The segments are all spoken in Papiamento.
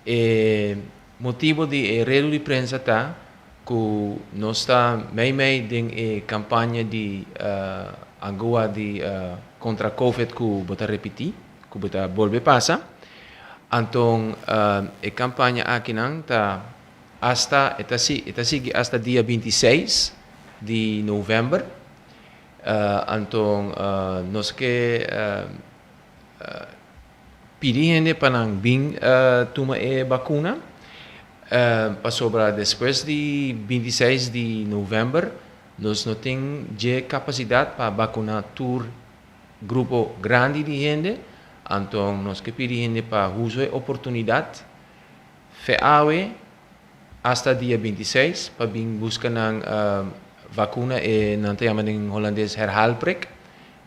E motibo di e redu di prensa ta ku nos ta meimei den e kampaña di angua di kontra Covid ku bo ta repití, ku bo ta bolbe pasa. Anton e kampaña akinan ta hasta e ta e ta sigui hasta dia 26 di novèmber. Anton nos ke pidi hende pa nan bin tuma e bakuna, pasobra despues di 26 di novèmber nos no tin dje kapasidat pa bakuná tur grupo grandi di hende. Anto nos ke pidi hende pa usa e oportunidat fe awe hasta dia 26 pa bin buska nan vakuna, e nan ta yama den hulandes herhaalprik,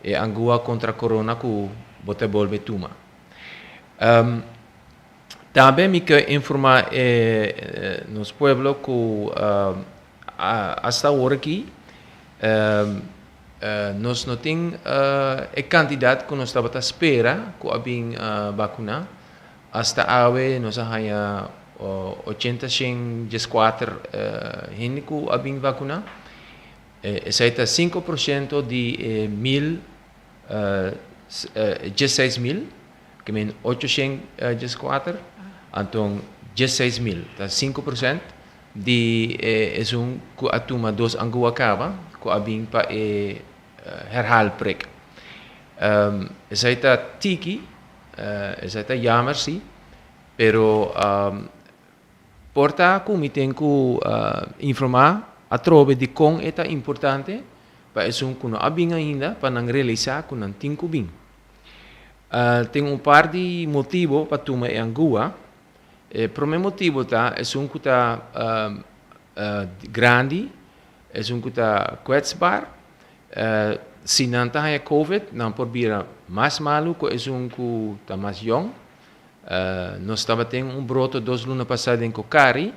e angua kontra corona ku bo ta bolbe tuma. Tambe mi ke informá e nos pueblo ku hasta awor aki nos no tin e kantidat ku nos tabata spera ku a bin bakuná. Hasta awe nos a haña 814 hende ku a bin bakuná. Esei ta 5% di e 1016 mil, ke men 814, anto 16 mil, ta 5% di esun ku a tuma dos angua kaba, ku a bin pa e herhaalprik. Esei ta tiki, esei ta jammer si, pero por ta ku mi tin ku informá atrobe di kon e ta importante pa esun ku no a bin ainda pa nan realisá ku nan tin ku bin. Tin un par di motibu pa tuma e angua. E promé motibu ta esun ku ta grandi, esun ku ta kwetsbaar. Si nan ta haña Covid, nan por bira mas malu ku esun ku ta mas yòn. Nos tabatin un broto 2 luna pasá den Cocari,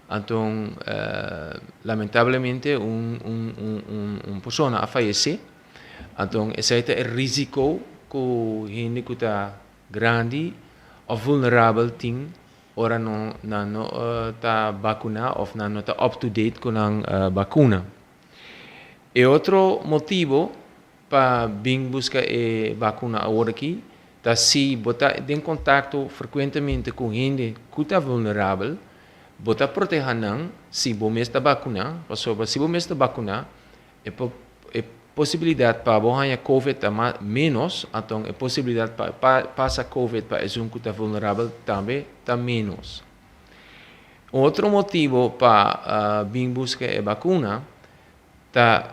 anto lamentablemente un persona a fayesé. Anto esei ta e rísiko ku hende ku ta grandi òf vulnerabel tin ora no nan no ta bakuná òf nan no ta up to date ku nan bakuna. E otro motibu pa bin buska e bakuna awor aki ta si bo ta den kontakto frekuentemente ku hende ku ta vulnerabel, bo ta protehá nan si bo mes ta bakuná, pasobra si bo mes ta bakuná e posibilidat pa bo haña Covid ta ménos, anto e posibilidat pa pasa Covid pa esun ku ta vulnerabel tambe ta ménos. Un otro motibu pa bin buska e bakuna ta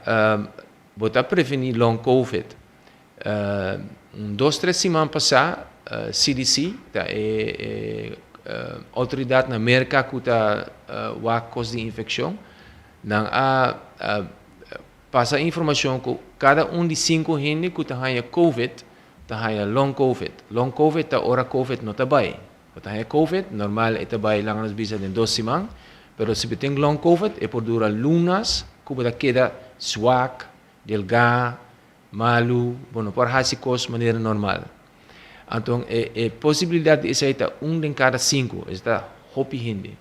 bo ta prevení long Covid. Un 2, 3 siman pasá CDC, ta e outoridat na Merka ku ta wak kos di infekshon, nan a pasa informashon ku kada un di sinku hende ku ta haña Covid ta haña long Covid. Long Covid ta ora Covid no ta bai. Bo ta haña Covid, normal e ta bai laga nos bisa den 2 siman, pero si bo tin long Covid e por dura lunas ku bo ta keda swak, delgá, malu, bo no por hasi kos manera normal. Anto e posibilidat di esei ta un den kada sinku, esta hopi hende.